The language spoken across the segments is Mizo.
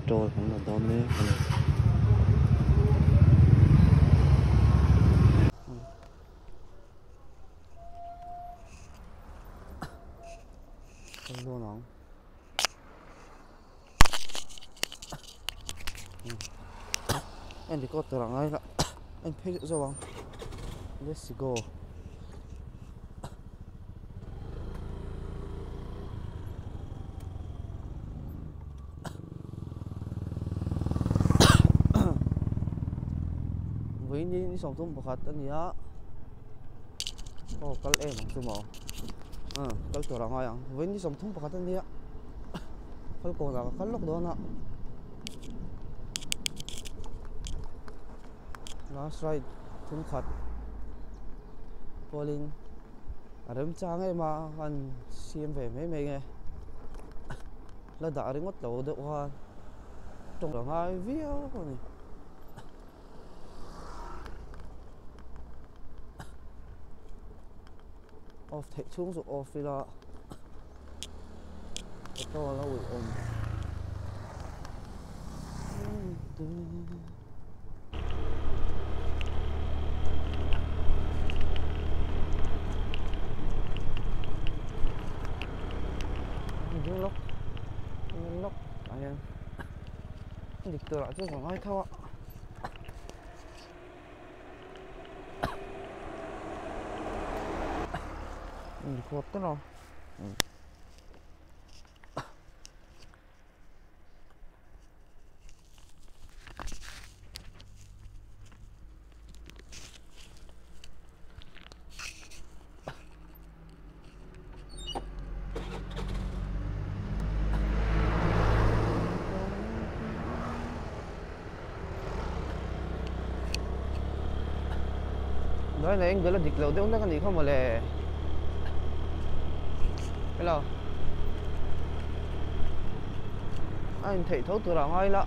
Petrol kan la dawn mek a ni. Kan dawn ang. En record tur ang ai la en phei zo ang. Let's go. Vawiin hi ni sawmthum pakhat a ni a aw kal em ang chu maw ah kal tur a ngai ang vawiin ni sawmthum pakhat a nia kal kawnah ka kal lawk dawn a last ride thenkhat pawlin a remchang em a an siam ve mai mai nge la dah ringawt lo deuh khan tawng a ngai viau a ni. Off theih chhung chu off ila petrol a uih awm. Ding lawk ding lawk ah hian dik turah chuan ka ngai tho a. Record ta lo. Nói này anh vừa là địch lầu đeo nó cái gì không mà lè. Hello. Anh thấy thấu từ là ngay lạ.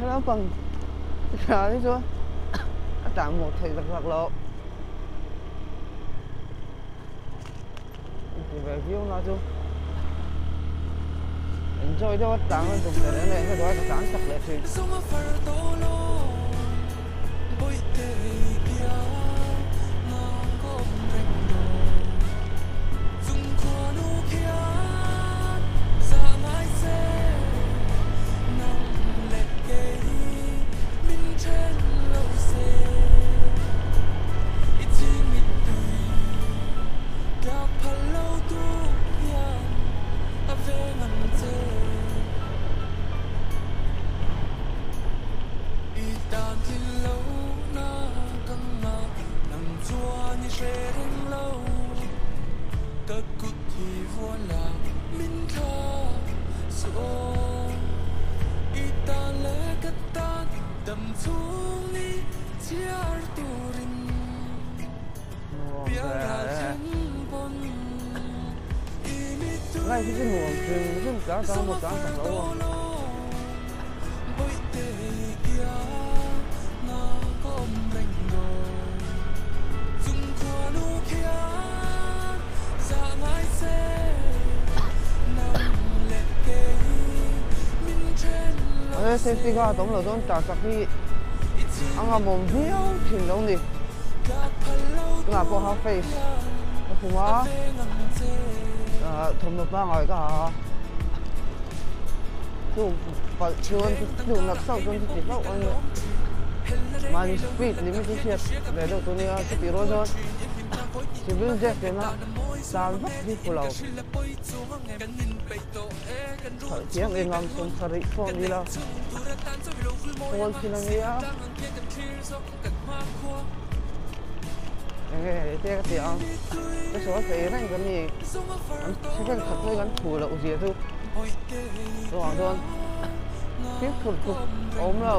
Lampang ah hi chuan a tlan hmuh theih tak tak loh inti ve viau na chu enjoy deuh a tlan a tum ta reng reng ka duh a ka tlan chak leh thin. Lai hi chu nuam hrim hrim tlang tlang maw tlang tak lo a. He safety guard awm lo chuan tar chak hi a ngamawm viau thin lo ni. Tunah pawh half face ka khum a, thawmhnaw pangngai ka ha a, chu palh chuan chu nat sauh chuan chu ti hlauh a nia. Mahni speed limit hi hriat ve deuh tur a nia, chutih rual chuan civil dress nena tan vak hi fu lo. Khalh chiang eng ang 70 pawh ni la kawl thin a nia. Enge te ka ti ang ka sawi thei reng ka ni an second khat pawh kan thu loh zia chu chuvang chuan fimkhur tluk a awm lo.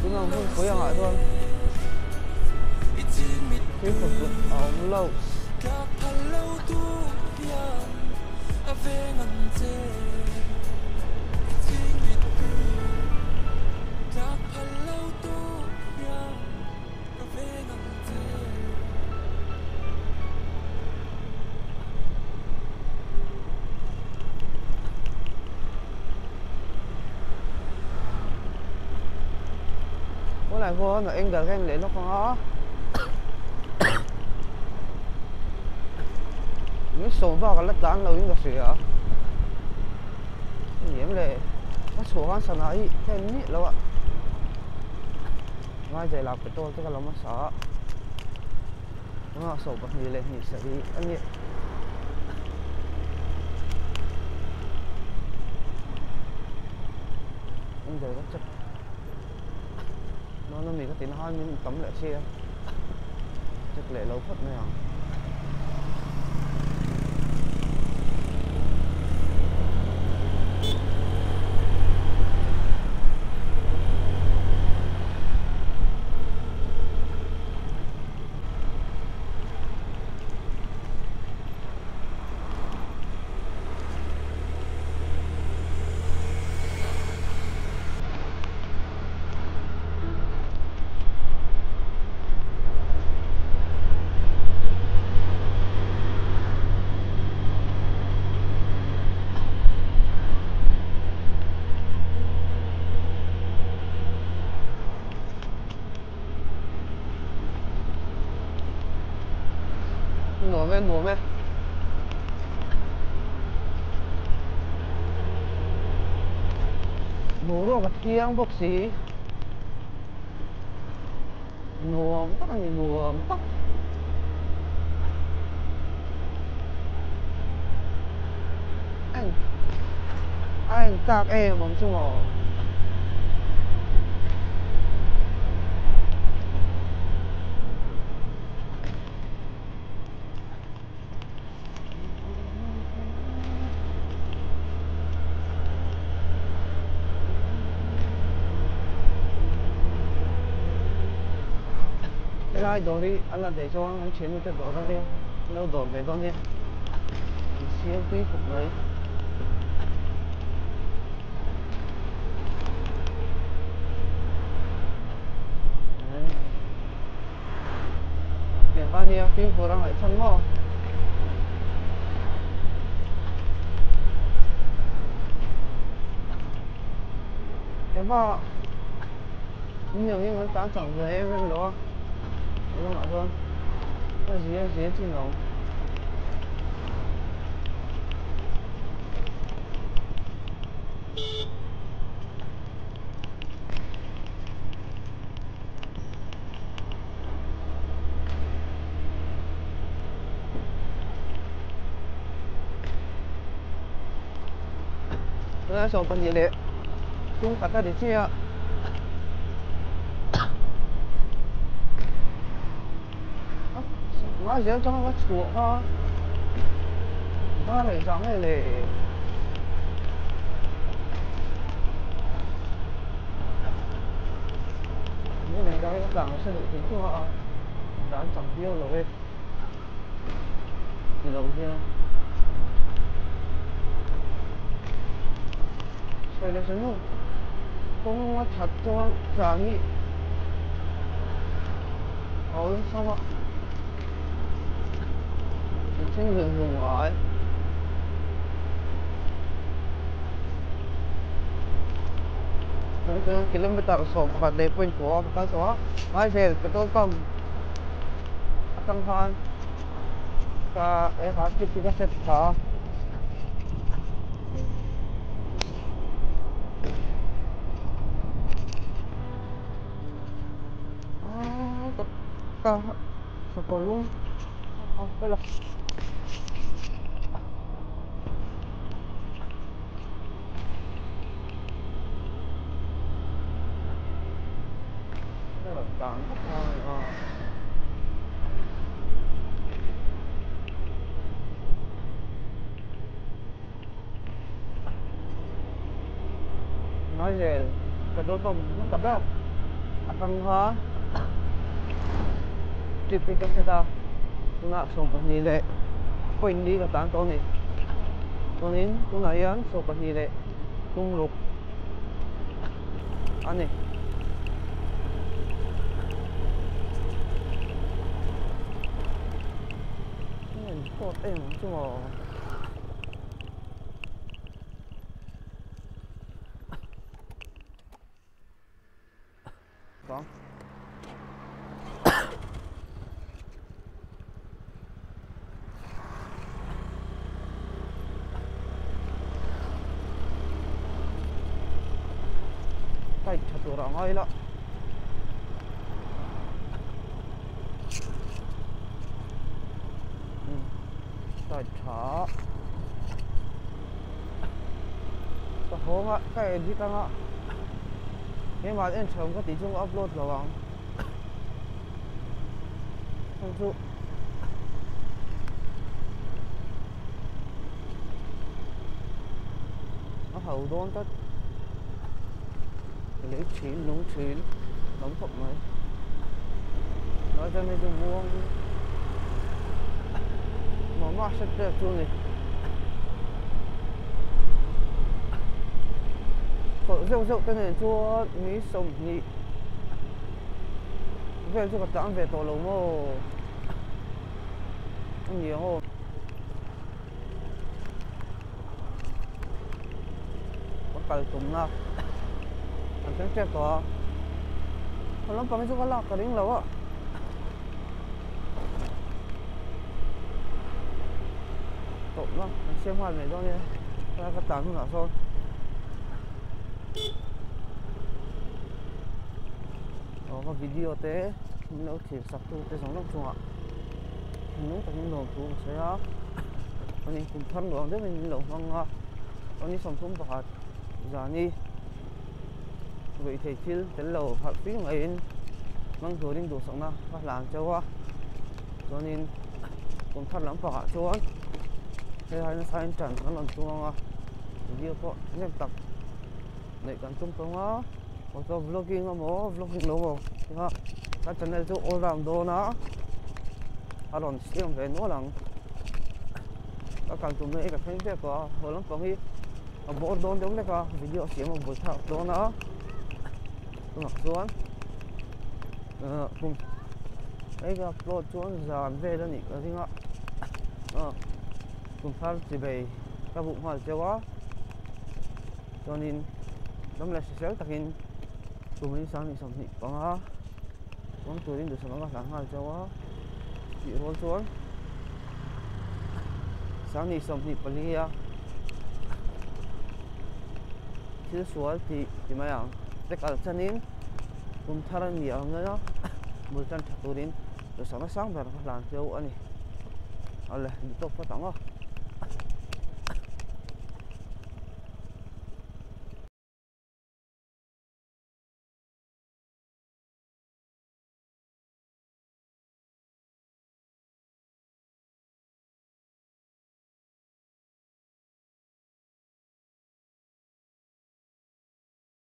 Tuna hun pui angah chuan fimkhur tluk a awm lo. Tunah hian a angle ka en leh lawk ang a. Min sawm bak a la tlan lo in ka hria ni em le ka chhuah khan sana hi ka en miah lo a ngaizai lah petrol te ka la hmasa a tunah 22 sarih a nia. Angle ka check. Nana mi ka ti na han min tam leh si a check leh lo phawt mai ang. Nuam e nuam e. Boruak a thiang bawk si. Nuam tak a ni nuam tak. Eng a eng tak em awm chu maw. Helai dawr hi a la daih chuan an thiannu te dawr a nia an lo dawr ve dawn nia an siam tui khawp mai. Tiang kha nia fimkhur a ngaihchhan maw? Eva ni ang in kan tan chang ve em em lo a a lamah chuan a zia zia chin lo. Tunah 12 leh chhungkhat a ni chiah a. Ngai zel chuan ka chhuah kha dar leh zah nge le. Dan chak viau lo e ti lo hian sawi leh sawi kawng a that chuan tlan hi a awlsam a engtin nge hmu ngai. Kilometer 11 leh point kua ka kal tawh a Haivel petrol pump atang khan ka he trip hi ka set tha a. Ka sakawr lung a fel a. Tlan vak a a. Ngaizel petrol pump hmasa ber atang kha trip hi ka set a tunah 12 leh point li ka tlan tawh a ni chuanin tunah hian 12 leh tum ruk a ni. Tawt em ang chu maw. Bang. Tight tha tur a ngai la. Tight tha. Ka hawng a, ka edit anga keimah en ṭhawm ka tih chu ka upload lo ang. Heng chu a ho dawn tlat lei ṭhin lung ṭhin tam khawp mai tunah chuan hei chu muang mah mah hret vel chu a ni chawlh zeuh zeuh te nen chuan mi 20 vel chu ka tlan ve tawh lo maw a ni ang aw. Ka kal tumna an thleng tep tawh a a lampang hi chu ka lak ka ring lo a tawpna an siam nghal mai dawn nia helai ka tlan hunah sawn. Aw ka video te min lo thlir sak tu te zawng zawng chungah thinlung takin lawmthu ka sawi a chuanin kum thar nuam deuhin min lo hmang a chuanin 31 zani ruihtheih thil tel lo harh fing maiin hmang turin duhsakna ka hlan chauh a chuanin kum thar lampangah chuan hei ai nasa in ṭan kan rawn tum ang a video pawh thahnem tak. Neih kan tum tawng a auto vlogging emaw vlogging lo emaw kha ka channel chu all round dawn a a rawn siam ve nual ang ka kal tum na hi ka thleng tep a haw lampang hi a bawr dawn deuh hlek a video siam a buai thlak dawn a tunah chuan ah kum hei ka upload chuan zan vel a nih ka ring a ah kum thar chibei ka buh nghal cheu a. Chuanin ram leh hrisel takin kum hi 2025 awm turin duhsak anga hlan nghal chauh a tih rual chuan 2024 a thil sual tih ti mai ang te kal chanin kum thar a ni ang a bul tan tha turin duhsakna sang ber ka hlan chauh a ni. Awle duh tawk phawt ang aw.